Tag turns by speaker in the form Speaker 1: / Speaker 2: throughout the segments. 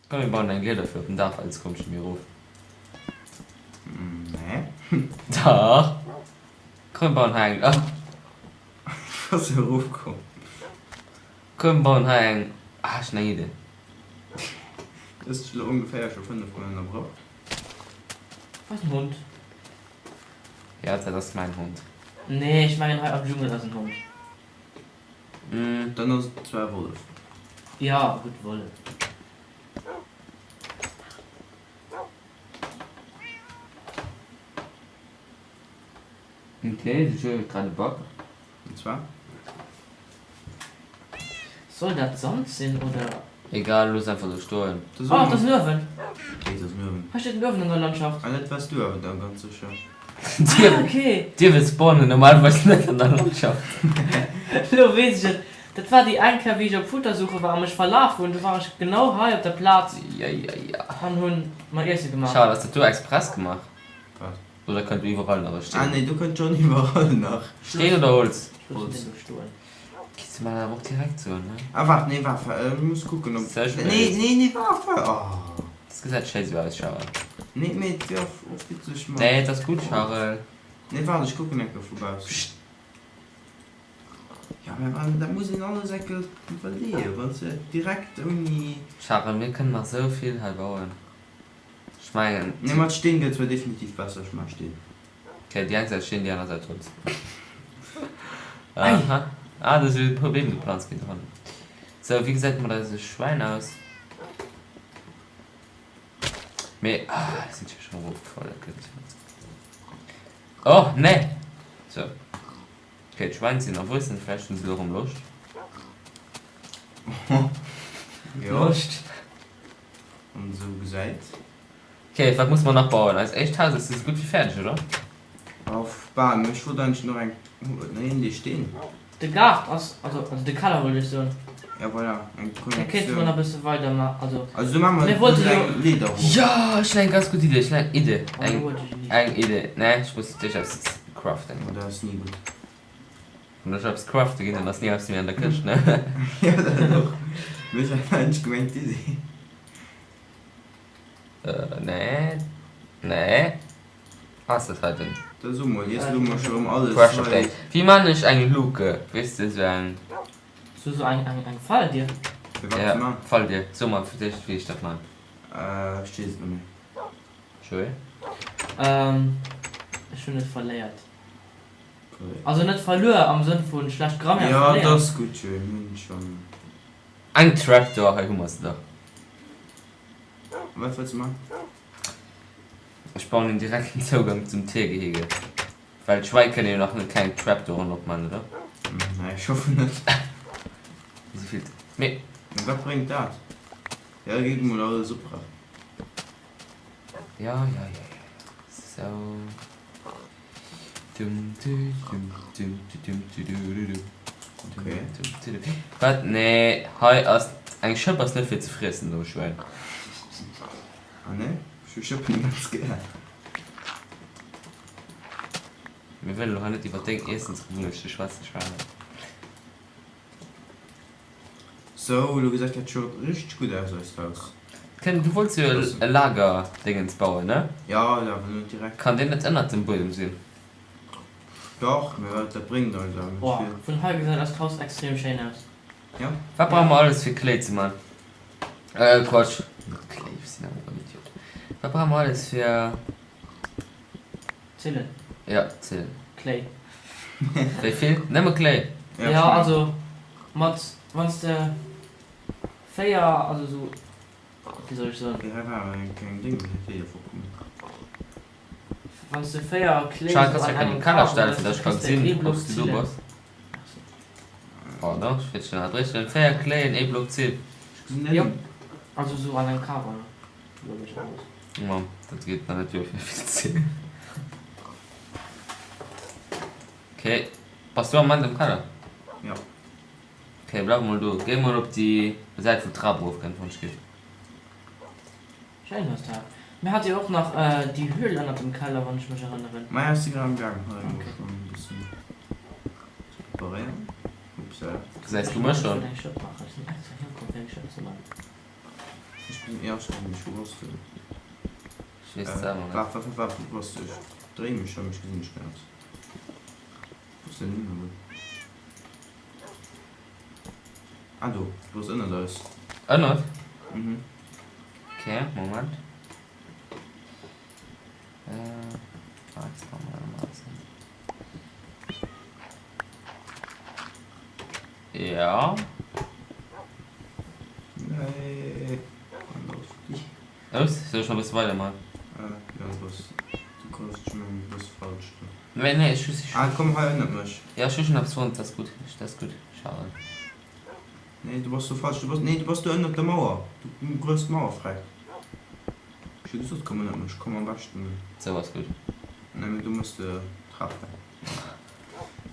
Speaker 1: Komm mir bauen eng Lieder fir op den Daach well soss komm ech net méi erof.
Speaker 2: Nee.
Speaker 1: Dach. Komm mir bauen hei eng. Oh.
Speaker 2: Ech ass erof komm.
Speaker 1: Komm mir bauen hei eng. Ah ech hunn eng Idee.
Speaker 2: Du hues dech elo ongeféier scho 5 mol ënnerbrach.
Speaker 3: Ass en Hond.
Speaker 1: Jo dat ass mäin Hond.
Speaker 3: Nee ech mengen hei am Dschungel ass en Hond.
Speaker 2: Dann ass et zwar e Wollef.
Speaker 3: Jo gutt Wollef.
Speaker 1: Ok, de Joe huet grad e Bug.
Speaker 2: An zwar?
Speaker 3: Soll dat Sand sinn oder?
Speaker 1: Egal, looss einfach sou stoen.
Speaker 3: Oh, dat ass en Uewen!
Speaker 2: Wéi, dat ass en Uewen?
Speaker 3: Hei steet en Uewen an der Landschaft.
Speaker 2: Ah, dat wars du awer da ganz sécher.
Speaker 3: Ah, ok!
Speaker 1: D'Uewe spawnen normalerweis net an der Landschaft.
Speaker 3: Lo weess ech et. Dat war déi eng Kéier, wéi ech op Futtersuche war a mech verlaf hunn. Do war ech genau hei op der Plaz an hunn mer Iesse gemaach.
Speaker 1: Charles, ass dat do express gemaach?
Speaker 2: Wat?
Speaker 1: Oder kënnt do iwwerall nach e Steen?
Speaker 2: Ah nee, do kënnt schonn iwwerall nach.
Speaker 1: Steen oder Holz?
Speaker 3: Ech loossen deen do stoen.
Speaker 1: Kinns de mer dat awer och direkt soen, ne?
Speaker 2: Ah waart, nee waart, ech muss kucken ob.
Speaker 1: Ze spéit.
Speaker 2: Nee, nee, nee waart, waart, oh.
Speaker 1: Dat gesäit schéi sou aus, Charel.
Speaker 2: Nee, mee et wier och witzeg mat.
Speaker 1: Nee, et ass gutt, Charel.
Speaker 2: Nee waart, ech kucken eng Kéier vu baussen.
Speaker 1: Pscht.
Speaker 2: Ja, mä wann, dat muss een alles eng Kéier iwwerleeën, wann s de direkt ouni.
Speaker 1: Charel, mir kënnen nach sou vill hei bauen. Ech mengen.
Speaker 2: Nee, mat Steen gëtt zwar definitiv besser, ech maache Steen.
Speaker 1: Ok, déi eng Säit Steen, déi aner Säit Holz. Aha. Ah, do si e puer Beem geplanzt ginn dohannen. Sou, wéi gesäit et mat eise Schwäin aus? Mee, ah, déi sinn scho schonn erofgefall, dat gëtt jo net. Oh, nee! Sou. Ok, d'Schwäin sinn erwuessen, vläicht hunn se elo erëm Loscht.
Speaker 2: Jo.
Speaker 3: Loscht.
Speaker 2: An esou gesäit.
Speaker 1: Ok, wat musse mer nach bauen? Eist éischt Haus ass esou gutt wéi fäerdeg, oder?
Speaker 2: Auf bal, mee ech wollt eigentlech nach eng, nee, dee Steen.
Speaker 3: De Gaart ass, also also de Keller wollt ech soen.
Speaker 2: Ja voilà, eng
Speaker 3: Dee kéinte mer
Speaker 2: Connectioun.
Speaker 3: nach e bësse weider ma, also
Speaker 2: Also do maache mer
Speaker 3: mir wollte jo.
Speaker 2: eng Leeder erof.
Speaker 1: Jo, ech hunn eng ganz gutt Idee, ech hunn eng Idee,
Speaker 3: Oh,
Speaker 1: eng
Speaker 3: do wollt ech ni.
Speaker 1: eng Idee. Nee, ech muss duerch eppes craften.
Speaker 2: Oh, dat ass ni gutt.
Speaker 1: Wann ech eppes crafte ginn, dann ass ni eppes méi an der Këscht, ne?
Speaker 2: Jo, dat och. Mee ech hat eigentlech gemengt d'Idee.
Speaker 1: Nee, nee. Ass dat hei den?
Speaker 2: Da so mol, iess elo mol scho rëm alles
Speaker 1: Pressure
Speaker 2: hei.
Speaker 1: Plate. Wéi man ech eng Luke? Weess de, sou eng.
Speaker 3: Sou sou eng eng eng Falldier.
Speaker 2: Fir wat
Speaker 1: Ja,
Speaker 2: ze man?
Speaker 1: Falldier. So mol fir d'éischt, wéi ech dat man.
Speaker 2: Ech weess et net méi.
Speaker 1: Joé?
Speaker 3: Ech hunn et verléiert. Also net verluer am Sënn vu schlecht Grammaire
Speaker 2: Jo, et
Speaker 3: verléiert.
Speaker 2: ass gutt, Joé, mir hunn schonn.
Speaker 1: Eng Trapdoor, hei hu mer se dach.
Speaker 2: A wat wëlls de man?
Speaker 1: Ech bauen een direkten Zougang zum Tiergehege. Well d'Schwäi kënne jo nach net keng Trapdooren opman, oder?
Speaker 2: Nee, ech hoffen net.
Speaker 1: Déi si vill ze. Mee.
Speaker 2: Mee wat bréngt dat? Jo, geet mol alles op.
Speaker 1: Ja, ja, ja, ja. Sou. Dum, du, dum, dum, du, dum, du, du, du, du.
Speaker 2: Okay.
Speaker 1: Dum, du, du. Wat? Nee, hei ass eng Schëpp ass net fir ze friessen do, Schwäin.
Speaker 2: Ah nee? Ech hu Schëppen ganz gär.
Speaker 1: Mir wëllen elo hei net iwwer deng Iessensgewunnechte schwätzen, Schwäin.
Speaker 2: Sou, elo gesäit dat scho richteg gutt aus, eist Haus.
Speaker 1: Ken, du wollts jo e Lagerdéngens bauen, ne?
Speaker 2: Jo, awer net direkt.
Speaker 1: Kann deen net ënnert dem Buedem sinn?
Speaker 2: Dach, mee wat dat bréngt eis awer net
Speaker 3: Boah,
Speaker 2: vill.
Speaker 3: vun hei gesäit eist Haus extrem schéin aus.
Speaker 2: Jo.
Speaker 1: Wat brauche mer alles fir Kléi ze man? Äh, Quatsch, net Kléi, ech sinn awer och en Idiot. Wat brauche mer alles fir.
Speaker 3: Zillen.
Speaker 1: Jo, Zillen.
Speaker 3: Kléi.
Speaker 1: Wéi vill? Nëmme Kléi?
Speaker 3: Jo, also mat, wann s de 4, also sou, wéi soll ech soen.
Speaker 2: Hei war awer eng kleng Déng, wéi déi erfogkomm.
Speaker 3: Wann s de 4 Kléi
Speaker 1: Charles,
Speaker 3: sou
Speaker 1: kanns du
Speaker 3: an
Speaker 1: dech an
Speaker 3: engem
Speaker 1: de Keller
Speaker 3: Kar
Speaker 1: stellen,
Speaker 3: hues,
Speaker 1: fir
Speaker 3: da
Speaker 1: dass ech ka
Speaker 3: kriss de
Speaker 1: gesinn,
Speaker 3: ee
Speaker 1: ob
Speaker 3: Block
Speaker 1: s du do
Speaker 3: Zillen.
Speaker 1: bass? Pardon, ech wéilt dech net ënnerbriechen. 4 Kléien, ee Block Zill.
Speaker 2: Ech gesinn
Speaker 3: Jo,
Speaker 2: net.
Speaker 3: also sou an engem Kar, logesch alles.
Speaker 1: Ma dat geet nach net duer fir vill Zill. Ok, bass du am Moment am Keller?
Speaker 2: Jo.
Speaker 1: Ok, bleif mol do. Géi mol op déi Säit wou d'Trap erofkënnt, wann ech giff.
Speaker 3: Schéin ass dat. Mir hate jo och nach déi Höhl ënnert dem Keller, wann ech mech erënneren.
Speaker 2: Maja, ech si grad am gaang hei mol schonn e bëssen ze preparéieren. Upsala.
Speaker 1: Gesäis du mech schonn?
Speaker 3: Ech wollt eng Schëpp maachen. Ech sinn extra hierkomm fir eng Schëpp ze maachen.
Speaker 2: Ech bin, jo, ech gesinn dech. Wou bass du?
Speaker 1: Ech weess et selwer net.
Speaker 2: Waart, waart, waart, wou bass du? Ech dréi mech ëm, ech gesinn dech net. Wou ass den hin elo? Ah do, du bass ënnert eis.
Speaker 1: Ënnert?
Speaker 2: Mhm.
Speaker 1: Ok, Moment. Äh, waart, Ja.
Speaker 2: Nee.
Speaker 1: Ups, soll ech nach e bësse weider man?
Speaker 2: Äh, jo, du bass, du kommst, ech mengen, du bass falsch do.
Speaker 1: Nee, nee, ech hu si
Speaker 2: Ah, komm hei ënnert mech.
Speaker 1: Ja, ech hu schon eppes fonnt, dat ass gutt, dat ass gutt, Charel.
Speaker 2: Nee, du bass do falsch, du bass, nee, du bass do ënnert der Mauer, du gruefs d'Mauer fräi. Ech hu gesot, komm ënnert mech, komm am beschten.
Speaker 1: Sou ass gutt.
Speaker 2: Nee, mee do muss de d'Trap hei.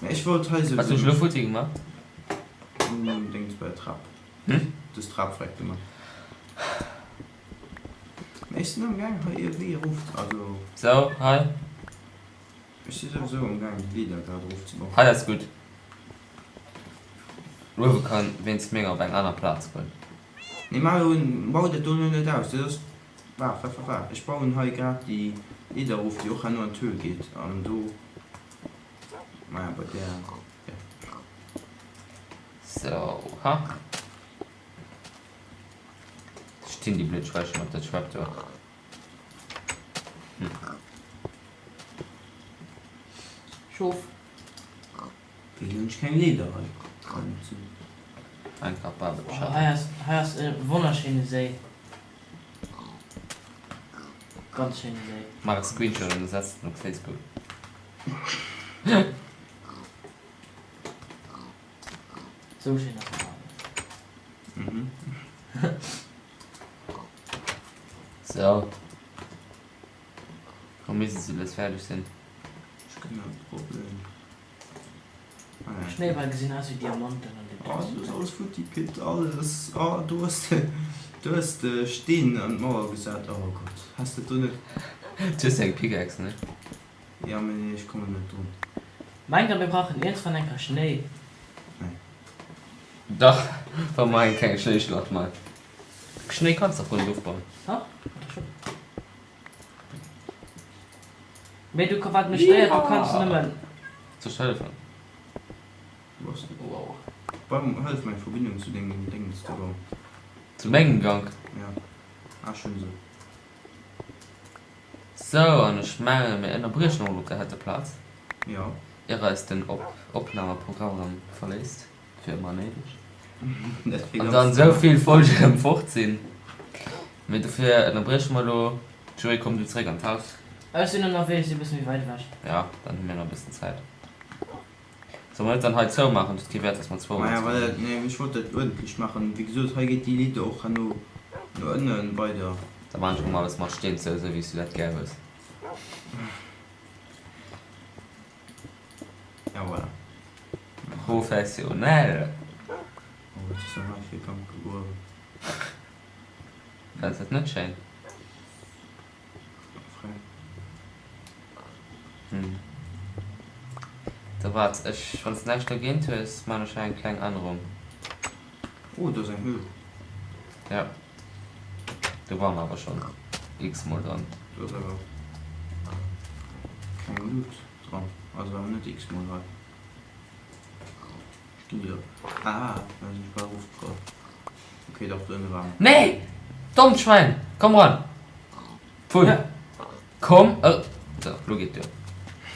Speaker 2: Mee ech wollt hei
Speaker 1: Has du
Speaker 2: souwisou
Speaker 1: mech elo futti gemaach?
Speaker 2: Um Déngs bei der Trap.
Speaker 1: Hm?
Speaker 2: Du hues d'Trap fräi gemaach. Mee ech sinn am Gaang hei e Wee erof, also.
Speaker 1: Sou, hei.
Speaker 2: Ech si souwisou am Gaang déi Leeder grad erof ze bauen.
Speaker 1: Hei ass gutt. Uewe kann wéinst menger op eng aner Plaz goen.
Speaker 2: Nee, maach elo, bau dat do elo net aus, dat ass. Waart, waart, waart, waart, ech bauen hei grad déi Leeder erof, déi och herno an d'Höhl geet, an do, maja, bei där, ja.
Speaker 1: Sou, ha. Stinn déi blöd Schwäichen op der Trapdoor. Hm.
Speaker 3: Schof.
Speaker 2: Wéi hunn ech keng Leeder hei? Kann net sinn.
Speaker 1: Einfach Babel
Speaker 3: Oh, hei ass, hei ass e wonnerschéine Séi. Ganz schéine Séi.
Speaker 1: Maach e Screenshot an setz en op Facebook.
Speaker 3: Sou schéin ass en awer net.
Speaker 2: Mhm.
Speaker 1: Sou. Komm mir si lues fäerdeg sinn.
Speaker 2: Ech kënn net Problem.
Speaker 3: Schnéiball gesinn aus wéi Diamanten an dem
Speaker 2: Oh, do ass alles futti, Pit, alles. Oh, do hues de, do hues de Steen an d'Mauer gesat. Oh Gott, has de do net.
Speaker 1: Du hues eng Pickaxe, ne?
Speaker 2: Jo, mee nee, ech kommen net drun.
Speaker 3: Mengt der mir brauchen iergendwann eng Kéier Schnéi?
Speaker 2: Nee.
Speaker 1: Dach, wa mer eng kleng Schnéischlacht man. Schnéi kanns dach guer net ofbauen.
Speaker 3: Dach, hat der schon. Mee du, wat mech stéiert, du kanns nëmmen.
Speaker 1: Soll ech hëllefen?
Speaker 2: Was?
Speaker 3: Wow.
Speaker 2: Bau, hëllef mer eng Verbindung zu dengem Déngens ze bauen.
Speaker 1: Zu mengem Gank?
Speaker 2: Ja. Ah, ech hunn se.
Speaker 1: Sou, an ech mengen, mir ënnerbriechen och elo op der heiter Plaz,
Speaker 2: Jo.
Speaker 1: ier eis den Opnahmeprogramm erëm verléisst. Fir ëmmer an éiweg.
Speaker 2: Dat wier
Speaker 1: An
Speaker 2: ganz
Speaker 1: dann esou vill Folgen erëm fort sinn. Mee dofir ënnerbrieche mer elo. Joé, komm du zréck an d'Haus.
Speaker 3: Ech sinn ënnerwee, ech si e bësse méi wäit ewech.
Speaker 1: Ja, dann hu mir nach e bëssen Zäit. Solle mer net dann hei zoumaachen? Et huet kee Wäert, dass mer zwou
Speaker 2: Maja,
Speaker 1: hei
Speaker 2: well,
Speaker 1: zoumaachen.
Speaker 2: nee, ech wollt dat uerdentlech maachen. Wéi gesot, hei geet déi Leeder och herno no ënne weider.
Speaker 1: Da maan ech erëm alles mat Steen zou, esou wéi s du dat gär hues.
Speaker 2: Ja, voilà.
Speaker 1: Professionell!
Speaker 2: Oh, wat ass dat hei fir e Gank gegruewen?
Speaker 1: Fenns dat net schéin?
Speaker 2: Fräi.
Speaker 1: Hm. Da waart, ech, wann s de näischt dergéint hues, maan ech hei eng kleng Ännerung.
Speaker 2: Oh, do ass eng Höhl.
Speaker 1: Ja. Do ware mer awer schonn x-mol dran.
Speaker 2: Do ass awer keng Luut dran. Also awer net x-mol hei. Ech ginn dir. Ah, da sinn ech bal erofgefall. Okay, dach, do ënne war mer.
Speaker 1: Nee! Dommt Schwäin! Komm ran! Pfui! Komm er. Sou, lo geet duer.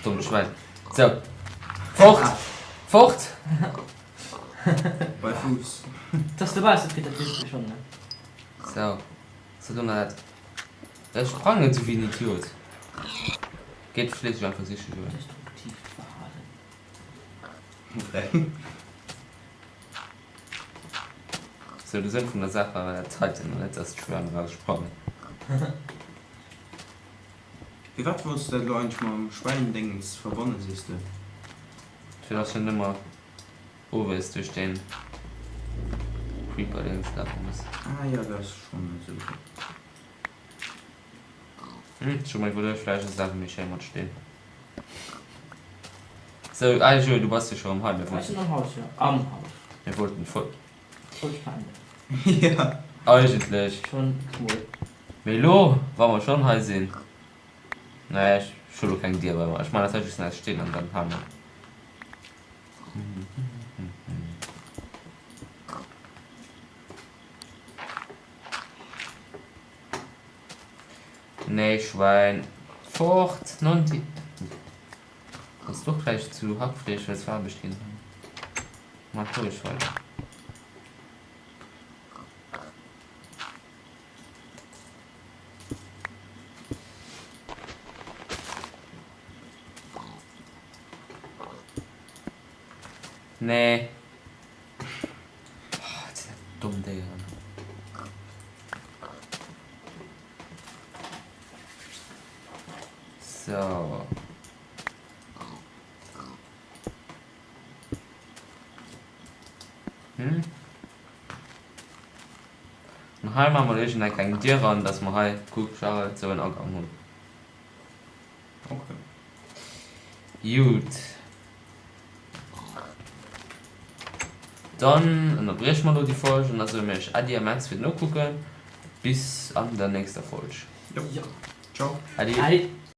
Speaker 1: Dommt Schwäin. Sou. Fort! Fort!
Speaker 2: Bei Fuuss.
Speaker 3: Dass du bass, dat kritt dat weess de schonn, ne?
Speaker 1: Sou, so do nach dat. Ech sprangen esou wéi en Idiot. Geet schliisslech einfach siche goen.
Speaker 3: Destruktiivt Verhalen.
Speaker 1: Sou, de Sënn vun der Saach war awer dat heiten an net dass d'Schwäin eraussprangen.
Speaker 2: Firwat wollts de dat elo eigentlech mam Schwäin-Déngens verbannen, sees de?
Speaker 1: Fir dass en nëmmer owes duerch den Creeper Dings lafe muss.
Speaker 2: Ah jo, dat ass schonn esou.
Speaker 1: Hm, ech hu mer iwwerluecht, vläicht ass et awer méi schéi mat Steen. Sou, ah jo, du bass jo scho rëm hei, mir
Speaker 3: Ech sinn am Haus, jo, am Haus.
Speaker 1: Mir wollten d'Fol.
Speaker 3: Folg veränneren.
Speaker 2: Jo.
Speaker 1: Eigentlech.
Speaker 3: Schon cool.
Speaker 1: Mee elo, wa mer schonn hei sinn, nee, ech hu lo keng Dier bei mer. Ech man dat hei just aus Steen an dann hale mer. Nee, Schwäin. Fort! Non, di. Kanns du och gläich zu Hackfleesch wëlls faarweg ginn? Maach roueg weider. Nee. Oh, dat sinn dat domm Déieren. So. Hm. An hei maache mer iergend eng kleng Dier ran, dass mer hei, kuck Charel, sou en Agang hunn.
Speaker 2: Okay.
Speaker 1: Jut. Dann ënnerbrieche mer elo déi Folg an da soe mir iech Äddi a Merci fir d'Nokucken. Bis an der nächster Folg.
Speaker 2: Jo. Ciao.
Speaker 1: Äddi.
Speaker 3: Äddi.